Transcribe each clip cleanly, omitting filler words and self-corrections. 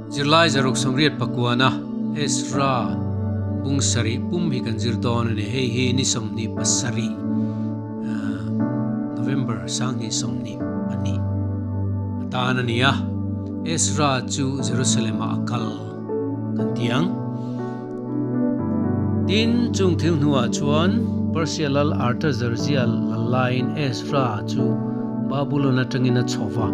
Zirlai 189 Ezra bung sarih pum hi kan zir dawn a ni. Hei hi ni 27 November 2022 atan a ni a. Ezra chu Jerusalem ah a kal kan ti ang. Tin, chung thil hnuah chuan Persia lal Artaxerxes lal laiin Ezra chu Babulon atangin a chho va,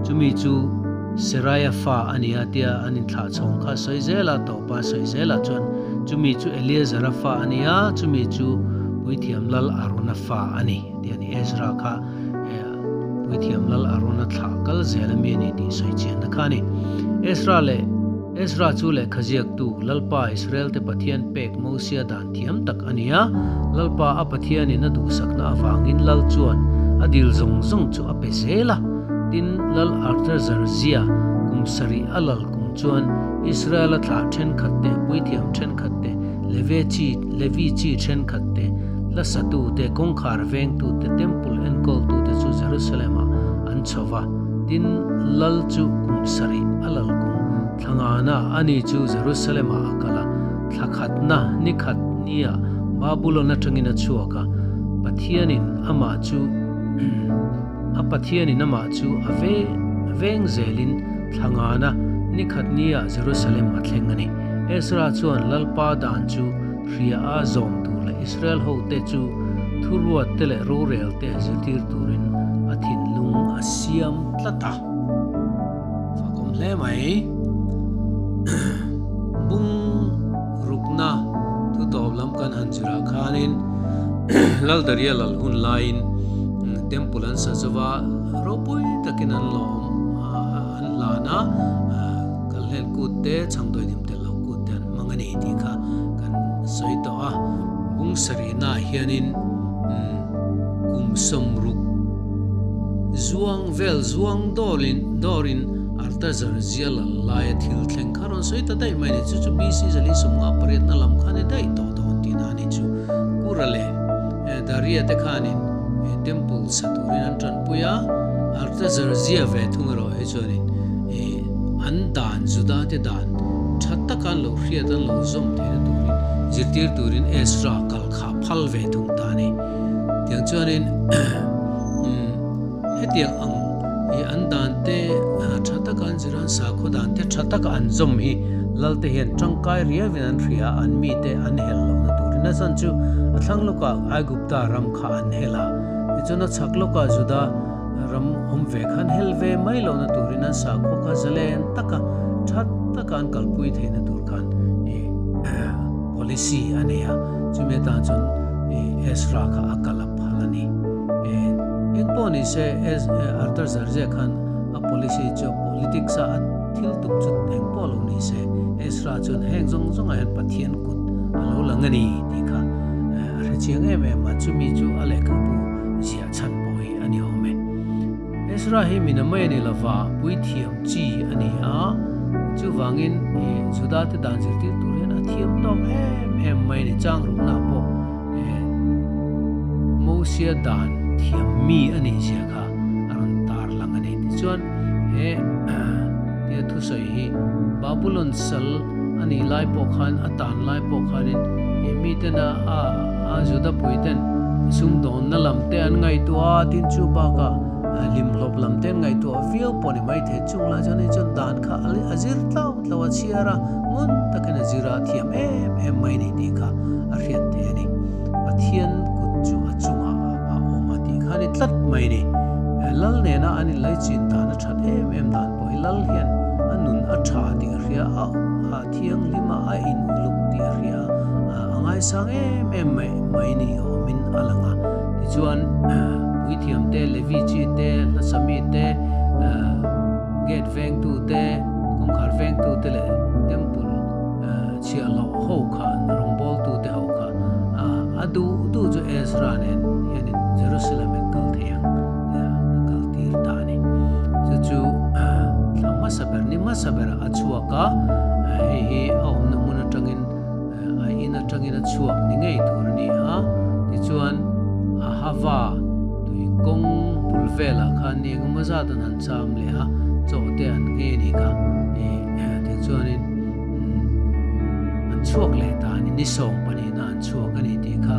chumi chu Seraiah fa a ni a tia an inthlah chhawng kha sawi zel a, tawpa sawi zelah chuan chumi chu Eleazara fa a ni a, chumi chu Puithiam lal Arona fa a ni tia a ni. Ezra kha Puithiam lal Arona thlah kal zel a mi a ni tih sawi chianna kha a ni. Ezra leh. Ezra chu lehkha ziaktu, Lalpa Israelte Pathian pek Mosia dan thiam tak a ni a. Lalpa a Pathianin a duhsakna avangin Lal chuan a dil zawng zawng chu a pe zel a. Tin, Lal Artaxerxes kum sarih a lal kum chuan Israela thlah thenkhat te, puithiam thenkhat te, Leve chi, Levi chi thenkhat te, hlasatu te, kawngkhar vengtu te, temple enkawltu te chu Jerusalem-ah an chho va. Tin, Lal chu kum sarih a lal kum thlangana ani chu Jerusalem-ah a kal a, thla khatna ni khat nia Babulon atangin a chhuak a, Pathianin amah chu a Pathianin amah chu a ve veng zelin thlangana ni khat nia Jerusalem a thleng a ni. Ezra chuan Lalpa dan chu hria a zawm tur leh Israel hote chu thuruat te leh rorel te zirtir turin a thinlung a siam tlat a. Fakawm hle mai. Bung rukna thu tawp lam kan han zirah khanin Laldaria lal hun laiin temple an sa zova ropui takin an lawm an hlan a, kalhlen kut te chhangdawi dim tel lo kut te an hmang a ni tih kha kan sawi tawh a. Bung sarihnaah hianin kum sawmruk zuang vel zuang dawrin dawrin Artaxerxes lal laia thil thleng kha rawn sawi ta daih mai a ni. Chu chu BC zali sawmnga pariatna lam kha a ni daih tawh dawn tihna a ni chu. Kura leh Daria te khanin temple sa turin an tanpui a, Artaxerxes ve thung erawh hi chuanin an dan Juda te dan tha taka an lo hriat an lo zawm theihna turin zirtir turin Ezra kal kha phal ve thung ta a ni. Tiang chuanin hetiang ang hi an dan te tha taka an zir a, an sakhaw dan te tha taka an zawm hi Lalte hian tangkai riauin an hria a, an mite an hel lohna turin a chan chu a thlang lawkah Aigupta ram kha an hel a, tichuan a chhak lawkah Juda Ram awm ve khan hel ve mai lohna turin an sakhua kha zalen taka tha taka an kalpui theihna tur khan ih policy a nei a, chumi atan chuan ih Ezra kha a kal a phal a ni. Ih eng pawh ni se Artaxerxes khan a policy chu politics a a thil tum chu eng pawh lo ni se Ezra chuan heng zawng zawngah hian Pathian kut a lo lang a ni tih kha a hrechiang em em a, chumi chu a lehkhabu ziah chhan pawh hi a ni awm e. Ezra hi mina mai a ni lova, puithiam chi a ni a, chuvangin i Juda te dan zirtir tur hian a thiam tawk em em mai a ni. Chang rukna pawh Mosia dan thiam mi a nih zia kha a rawn tar lang a ni. Tichuan he tia thusawi hi Babulon sal a nih lai pawh khan a tan lai pawh khanin i miten a a Juda puiten sumdawnna lam te an ngaihtuah a, tin chu bakah hlimhlawp lam te an ngaihtuah viau pawh a ni maithei. Chung lah chuan hei chuan dan kha a zir tlau tlau a chhiar a, ngun takin a zir a, thiam em em mai a ni tih kha a hriat thei a ni. Pathian kut chu a chungah a awm a tih kha a ni tlat mai a ni. Lal nena an inlaichin dan a that em em dan pawh hi Lal hian a nun a tha tih a hria a, a thianghlim a, a in uluk tih a hria a, a ngaisang em em mai mai ni awmin a lang a. Tichuan puithiam te, Levi chi te, hlasami te, gate vengtu te, kawngkhar vengtu te leh temple chhiahhlawh ho kha an rawngbawltu te ho kha a duh duh chu Ezra nen hianin Jerusalem in kal thei ang. a kal tir ta a ni. Chu chu thla hmasa ber ni hmasa berah a chhuak a, hei hi a awmna hmun atangin a in atangin a chhuak ni ngei tur a ni a. Tichuan Ahava tui kawng bul velah khan ni engemaw zat an han cham leh a, Chaw te an nghe ni kha tiang chuanin an chhuak leh ta a ni. Ni sawm pahnihna an chhuak a ni tih kha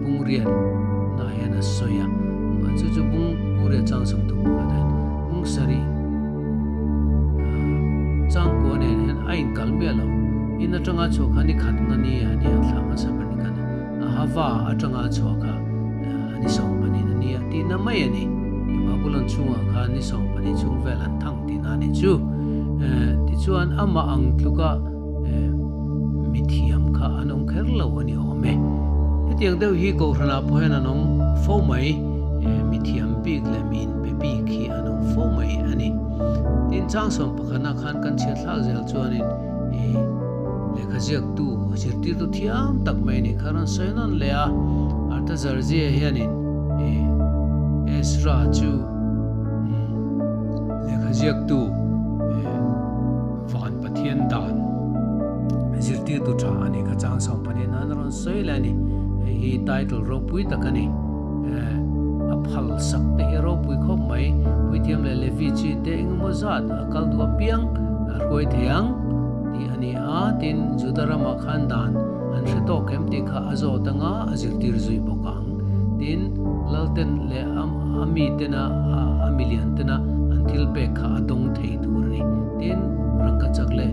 bungriat nah hian a sawi a. Chu chu bung bungriat chang sawmthum pakhat hian bung sarih changkua nen hian a inkal miah lo. In atanga chhuah kha ni khatna ni a ni a, thla hmasa ber ni khan a hava atanga chhuah kha a ni sawm pahnih a nia tihna mai a ni. Babulon chhungah khan ni 12 chhung vel an thang tihna a ni chu. Tichuan amah ang tluka mithiam kha an awm kher lo a ni awm e. Hetiang deuh hi Kohhranah pawh hian an awm fo mai, mithiam bik leh mi inpe bik hi an awm fo mai a ni. Tin, chang sawm pakhatna khan kan chhiat thlak zel chuanin lehkha ziaktu zirtirtu thiam tak mai a nih kha rawn sawi nawn leh a, Artaxerxes hianin Ezra chu lehkha ziaktu Van Pathian dan zirtirtu tha a nih kha chang sawm pahnih nan a rawn sawi leh a ni. Hei hi title ropui tak a ni. A phal sak te hi a ropui khawp mai. Puithiam leh Levi chi te engemaw zat a kal duh apiang a hruai thei ang tih a ni a. Tin, Juda ramah khan dan an hre tawk em tih kha a zawt anga a zirtir zui bawk ang. Tin, Lalten leh a mitena a milian tena an thil pek kha a dawng thei tur a ni. Tin, rangkachak leh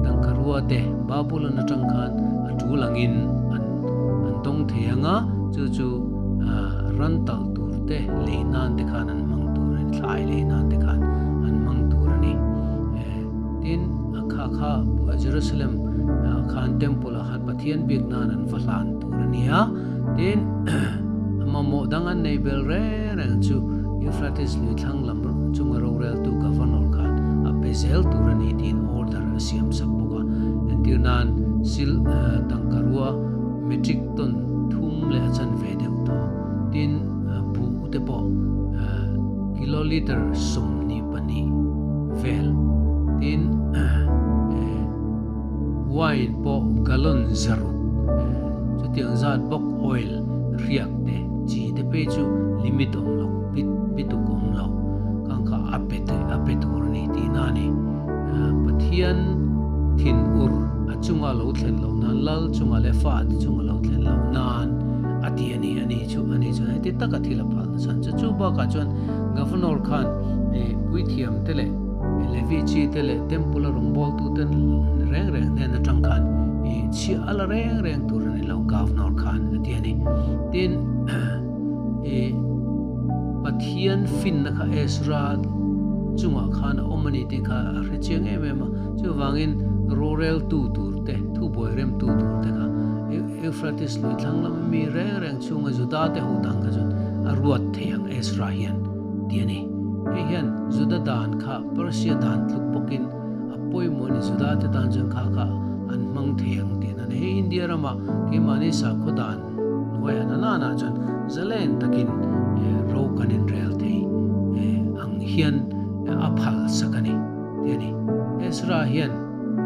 tangkarua te Babulon atang khan a tul angin an an dawng thei ang a, chu chu ran talh tur te lei nan te khan an hmang tur a ni, thlai lei nan te khan an hmang tur a ni. Tin, a kha kha Jerusalem khan temple ah khan Pathian biak nan an va hlan tur a ni a. Tin, a mamawh dang an nei bel reng reng chu Euphrates lui thlang lam chunga roreltu Governor khan a pe zel tur a ni tiin order a siam sak bawk a. Entir nan sil tangka rua metric ton thum leh a chanve deuh tawh. Tin, buh te pawh kiloliter 22 vel. Tin, Wine pawh gallon 600, chutiang zat bawk oil riak te chi te phei chu limit awm lo, bit bituk awm lo, kang kha a pe te a pe tur a ni tihna a ni. Pathian thin ur a chunga lo thlen loh nan, lal chunga leh fa te chunga lo thlen loh nan a ti a ni, a ni chu a ni chuan heti taka thil a phalna chhan chu. Chu bakah chuan Governor khan puithiam te leh Levi chi te leh Temple a rawngbawltu te reng reng hnen atang khan i chhiah a la reng reng tur a ni lo, Governor khan a ti a ni. Tin, i Pathian finna kha Ezra chungah khan a awm a ni tih kha a hre chiang em em a, chuvangin roreltu tur te, thubuai remtu tur te kha Euphrates lui thlang lama mi reng reng chhunga Juda te ho dang kha chuan a ruat thei ang Ezra hian ti a ni. Hei hian Juda dan kha Persia dan tluk bawkin a pawimawh a ni. Juda te tan chuan kha kha an hmang thei ang tih an a ni. Hei India rama keimahni sakhaw dan hnuaiah na nana chuan zalen takin ro kan inrel thei ang hian a phal sak a ni tih a ni. Ezra hian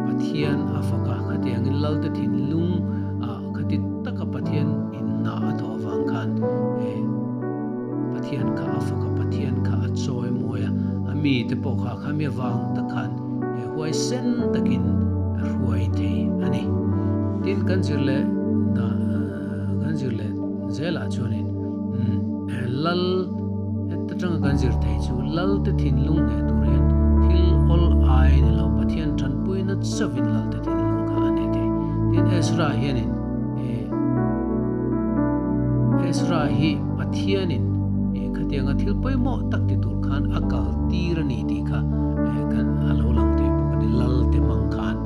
Pathian a fak a, khatiangin Lalte thinlung ah khati taka Pathian inhnah a thawh avang khan Pathian kha a fak a, Pathian kha a chawi mawi a, a mite pawh kha khami avang tak khan he huaisen takin a hruai thei a ni. Tin, kan zir leh dah kan zir leh zelah chuanin lal heta tanga kan zir thei chu lal te thinlung hneh tur hian thil awl ai ni lo, Pathian tanpuina chauhin lal te thinlung kha a hneh thei. Tin, Ezra hianin Ezra hi Pathianin khatianga thil pawimawh tak ti tur khan a kal tir a ni tih kha kan a lo lang thei bawk a ni. Lalte hmang khan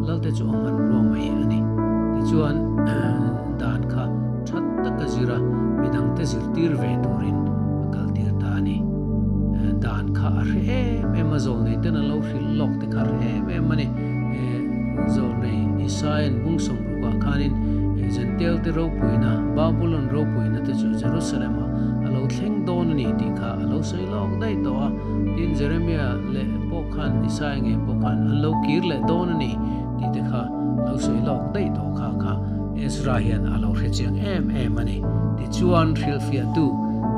Lalte chu a hmanrua mai a ni. Tichuan dan kha that taka zir a, midangte zirtir ve turin a kal tir ta a ni. Dan kha a hre em em a, zawlnei ten a lo hrilh lawk te kha a hre em em a ni. Zawlnei Isaia'n bung sawmrukah khanin Jentail te ropuina, Babulon ropuina te chu Jerusalem-ah a lo thleng dawn a ni tih kha a lo sawi lawk daih tawh a. Tin, Jeremia leh pawh khan Isaia ngei pawh khan an lo kir leh dawn a ni tih te kha lo sawi lawk daih tawh kha kha Ezra hian a lo hre chiang em em a ni. Tichuan, hrilhfiahtu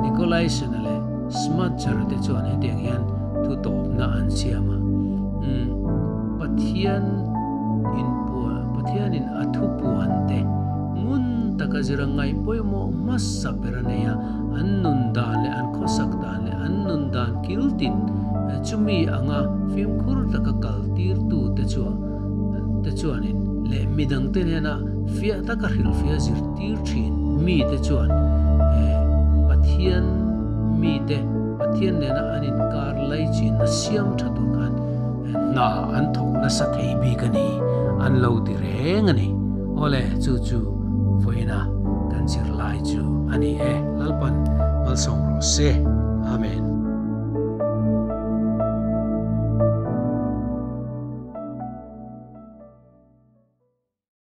Nicolaisen-a leh Smudger-a te chuan hetiang hian thu tawpna an siam a. Umm Pathian in Pathian in a thu puan te ngun taka zir a ngaih pawimawh hmasa ber a nei a, an nun dan leh an khawsak dan leh an nun dan kil tin chumi anga fimkhur taka kal tirtu te chu te chuanin leh midang te hnena fiah taka hrilhfiah zirtir thin mi te chuan Pathian mi te Pathian nena an inkar lai chin a siam tha tur khan hna an thawk nasa thei bik a ni, an lo ti reng a ni. Awle, chu chu vawiina kan zirlai chu a ni e. Lalpan malsawm rawh se. Amen.